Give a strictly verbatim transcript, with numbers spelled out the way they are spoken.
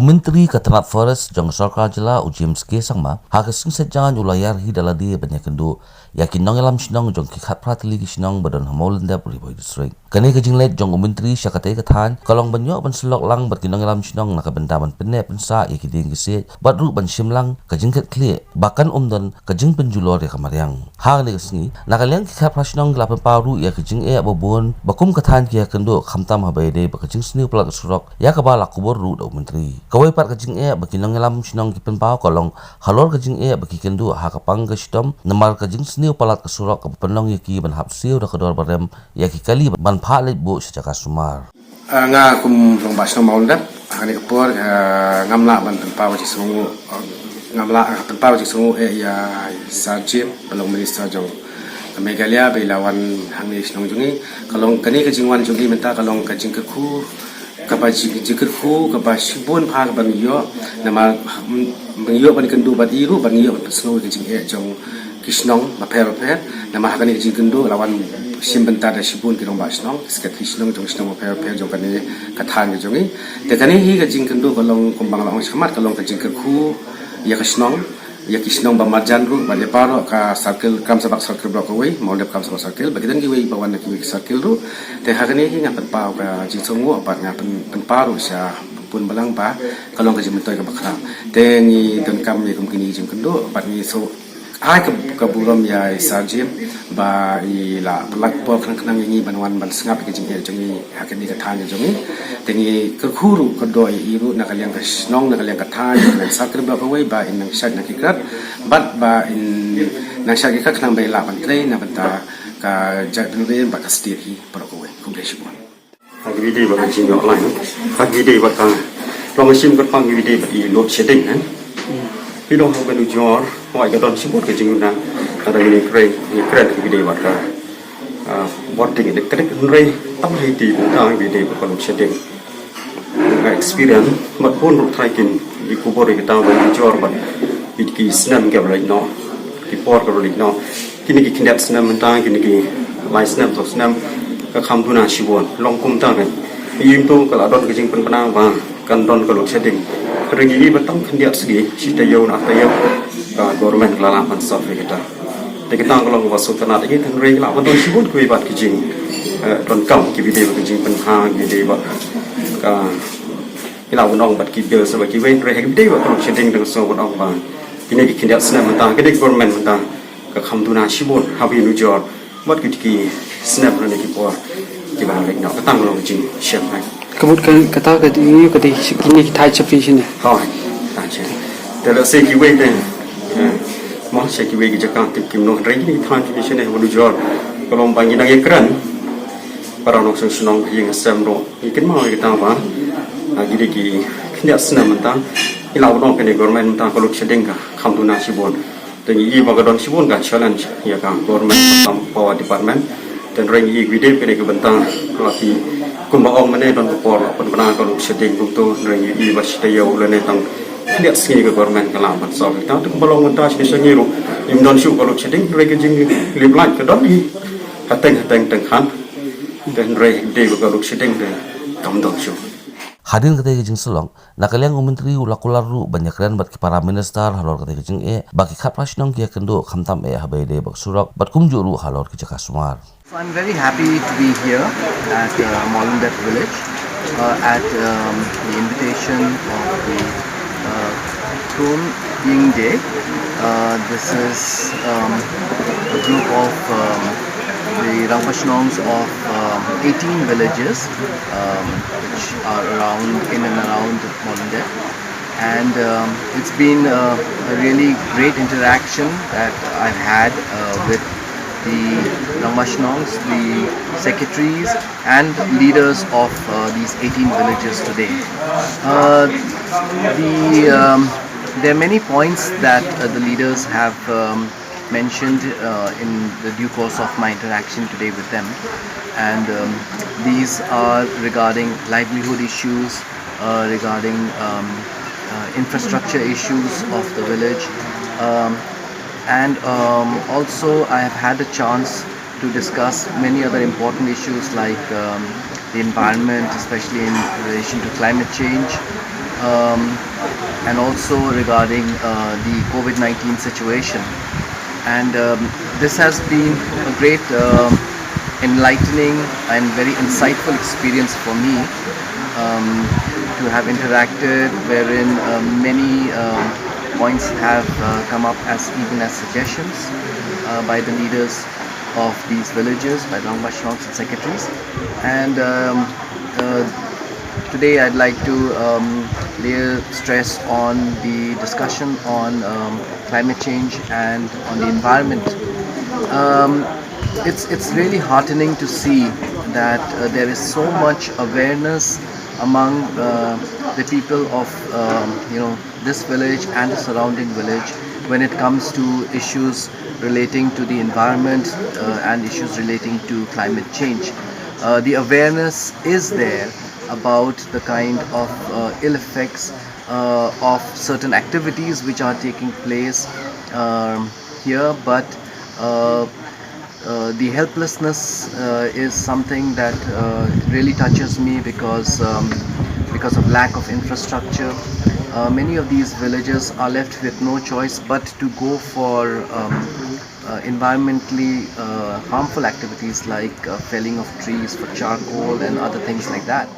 Myntri ka tnat Forest jong ka sorkar jylla u James K Sangma ha ka sngi Saitjaiñ u la ïarhi da lade ban ïakynduh ïa ki nongïalam shnong jong ki khatphra tylli ki shnong ba don ha Mawlyndep, Ri Bhoi District. Kane ka jingleit jong u Myntri sha katei ka thaiñ ka long ban ïoh ban sylloh lang bad ki nongïalam shnong na ka bynta ban pynneh pynsah ïa ki dieng ki siej bad ruh ban shim lang ka jingkitkhlieh ba kan ym don ka jingpynjulor ïa ka mariang. Ha kane ka sngi, na ka liang ki khatphra shnong ki la pynpaw ruh ïa ka jingeh ba bun ba kum ka thaiñ ki ïakynduh, khamtam haba ïadei bad ka jingsniew palat ka surok, ïa kaba la kubur ruh da u Myntri. Kawei pat ka jingeh ba ki nongïalam shnong ki pynpaw ka long halor ka jingeh ba ki kynduh ha ka pang ka shitom namar ka jingsniew palat ka surok kaba pynlong ïa ki ban hap siew da ka dor barem ïa ki kali ban phah leit buh sha jaka sumar. Ah, nga kum rangbah shnong Mawlyndep, ha kane ka por, ah, ngam lah ban pynpaw jingsngewnguh, ah, ngam lah, ah, pynpaw jingsngewnguh eh ïa i Sir James, ba long minister jong ka Meghalaya, ba i la wan hangne shnong jong ngi. Ka long kane ka jingwan jong i mynta ka long ka jingkyrkhu kaba jing-, jingkyrkhu kaba shibun bha kaba ngi ïoh, namar, mm, ba ngi ïoh ban kynduh bad i ruh, ba ngi ïoh ban pynsngew ïa ka jingeh jong ki shnong bapher bapher. Namar ha kane ka jingkynduh la wan shim bynta da shibun ki rangbah shnong, ki secretary shnong jong shnong bapher bapher jong kane ka thaiñ ka jong i. Te kane hi ka jingkynduh ka long kumba nga la ong shakhmat, ka long ka jingkyrkhu ïa ka shnong, ïa ki shnong ba marjan ruh bad ïa baroh ka circle, Kramsabak Circle Block kawei, Mawlyndep Kramsabak Circle, ba ki don kiwei ba wan na kiwei ki circle ruh. Te ha kane hi nga pynpaw ka jingsngewnguh bad nga pyn-, pynpaw ruh sha bun balang ba ka long ka jingmyntoi kaba khraw. Te ngi donkam ïa kum kine ki jingkynduh bad ngi shu ai ka, ka burom ïa i Sir James ba i la pyllait por khnang khnang ïa ngi ban wan ban sngap ïa ka jingeh jong ngi ha kane ka thaiñ jong ngi. Te ngi kyrkhu ruh kyrdoh ïa i ruh na ka liang ka shnong, na ka liang ka thaiñ, na ka liang circle block kawei, ba in nang shait nang kyrkhu bad ba in nang shait kyrkhu khnang ba i lah ban trei na bynta ka jaitbynriew bad ka state hi baroh kawei. Khublei shibun. Ka video ba ka jingïoh line. Ka video ba ka long ka shim kyrpang ka video ba i load shedding, eh. Ki long ha ka nujor, hoi ka don shibun ka jingna. Ka da ngi kren, ngi kren ka video ba ka, ah, bording electric, hynrei tam ha iti ka video ba ka load shedding. Ka experience, bad bun ruh trai kin, i kubur i kita ba i nujor, bad i ki snem ka ba leit noh, ki por ka ba leit noh. Kine ki khyndiat snem mynta, kine ki lai snem, saw snem, ka kham duna shibun. Long kumta kan. Ïa ym to ka la don ka jingpynbna ba kan don ka load shedding. Ka ring ïa ba tang khyndiat sgi, shi taïew na taïew, ka government ka la lah ban solve ïa kata. Te kata ka long kaba sngewtynnat ïa ngi, hynrei la ban don shibun kiwei pat ki jing, eh, donkam, kiba dei bad ki jingpynbha, kiba dei bad ka, ki la ban ong bad ki bill sa bad kiwei, hynrei ha kiba dei bad ka load shedding dang sngewbha ban ong ba kine ki khyndiat snem mynta, kine ki government mynta, ka kham duna shibun, haba ïanujor bad kiti ki snem lane ki por kiba la leit noh, kata ka long ka jingshem, eh. Ka mut ka, kata ka dei, ka dei kine ki thaiñ sha phi shane. Hooid, thaiñ sha. Te lehse kiwei te, eh, mo sha kiwei ki jaka tip kim noh, hynrei kine ki thaiñ sha phi shane, haba nujor, ka long ba ngi dang ïakren, para nongshong shnong, ïing ha sem ruh, ngi kynmaw ïa kata ba, ah, ki dei ki khyndiat snem mynta, ngi la ban ong kane government mynta ka load shedding ka kham duna shibun. Te ngi i ba ka don shibun ka challenge ïa ka government, ka power department. Te hynrei ngi i ba dei kane ka bynta, la ki kumba ong mynne don ka por la pynbna ka load shedding kumto, hynrei ngi i ba shi taïew lane tang khyndiat sngi ka government ka la ban solve. Te kumba long mynta shi sha ngi ruh ym don shuh ka load shedding, hynrei ka jinglip light ka don hi hateng hateng teng khan. Te hynrei dei ba ka load shedding te kam don shuh. Hadien katei ka jingsyllok, na ka liang u Myntri u la kular ruh ban ïakren bad ki para minister halor katei ka jingeh ba ki khatphra shnong ki ïakynduh, khamtam eh haba ïadei bad surok bad kumjuh ruh halor ki jaka sumar. So I'm very happy to be here at, uh, Mawlyndep village, uh, at, um, the invitation of the, uh, Throne King Day. Uh, this is, um, a group of, um, the Rangbah Shnongs of, um, eighteen villages, um, which are around, in and around Mawlyndep. And, um, it's been a, a really great interaction that I've had, uh, with the Rangbah Shnongs, the secretaries, and leaders of, uh, these eighteen villages today. Uh, the, um, there are many points that, uh, the leaders have, um, mentioned, uh, in the due course of my interaction today with them, and, um, these are regarding livelihood issues, uh, regarding, um, uh, infrastructure issues of the village, um, and, um, also I have had a chance to discuss many other important issues like, um, the environment, especially in relation to climate change, um, and also regarding uh, the COVID nineteen situation. And um, this has been a great uh, enlightening and very insightful experience for me um, to have interacted, wherein uh, many uh, points have uh, come up as even as suggestions uh, by the leaders of these villages, by the Rangbah Shnong and secretaries. And um, uh, today I'd like to um, lay stress on the discussion on um, climate change and on the environment. Um, it's, it's really heartening to see that uh, there is so much awareness among uh, the people of um, you know, this village and the surrounding village when it comes to issues relating to the environment uh, and issues relating to climate change. Uh, the awareness is there about the kind of uh, ill effects uh, of certain activities which are taking place um, here, but uh, uh, the helplessness uh, is something that uh, really touches me because um, because of lack of infrastructure. Uh, many of these villages are left with no choice but to go for um, uh, environmentally uh, harmful activities like uh, felling of trees for charcoal and other things like that.